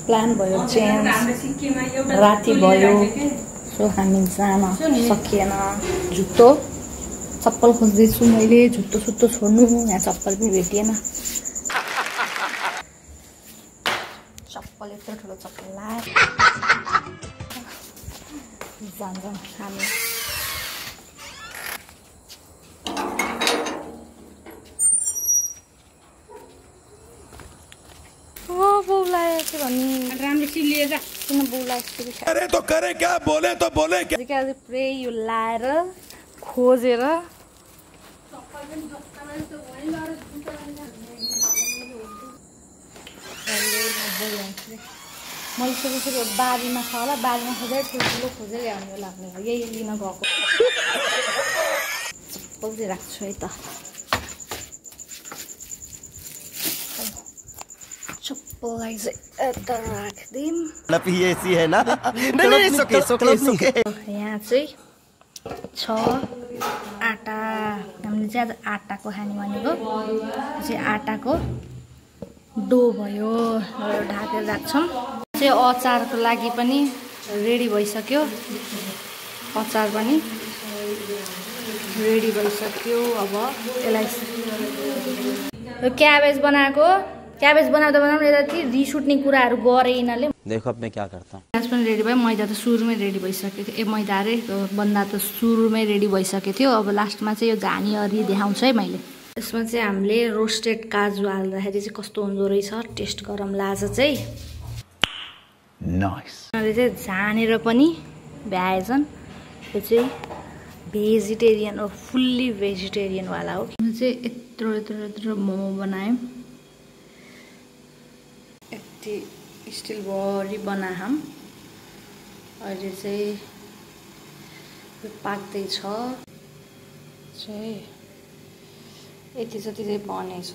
plan भयो change राति भयो सो हामी जान सकिएन जुत्तो चप्पल खोज्दैछु मैले जुत्तो सुत्तो छोड्नु यहाँ चप्पल पनि भेटिएन चप्पल यत्रो ठुलो चप्पल लाए जान्छौँ हामी अरे तो करे क्या बोले तो बोले क्या पुरै यो लाएर खोजेर मैले सोचेको बारीमा छ होला बारीमा खोजेर ठुल्ठुलो खोजेर ल्याउने लाग्ने हो यही लिन गएको चप्पल चाहिँ राख्छु है त चप्पललाई चाहिँ यता राखिदिउँ यहाँ चाहिँ छ आटा हामीले चाहिँ आज आटाको खाने भनेको चाहिँ आटाको डो भयो ढाकेर राख्छौँ चाहिँ अचारको लागि पनि रेडी भइसक्यो अचार पनि रेडी भइसक्यो अब यसलाई क्याबेज बनाएको क्याबेज बनाउँदा यति रिस उठ्ने कुराहरू गरे यिनीहरूले देखो अब मैं क्या करता हूँ प्याज पनि रेडी भयो मैदा त सुरुमै रेडी भइसकेको थियो मैदा अरे बन्दा त सुरुमै रेडी भइसकेको थियो अब लास्टमा चाहिँ यो झानीहरी देखाउँछु है मैले यसमा चाहिँ हामीले रोस्टेड काजु हाल्दाखेरि चाहिँ कस्तो हुँदो रहेछ टेस्ट गरौँला आज चाहिँ नाइस उनीहरूले चाहिँ झानेर पनि भ्याएछन् यो चाहिँ भेजिटेरियन हो फुल्ली भेजिटेरियनवाला हो चाहिँ यत्रो मोमो बनायौँ यति स्टिलभरि बनायौँ अहिले चाहिँ पाक्दैछ चाहिँ यति जति चाहिँ बनेछ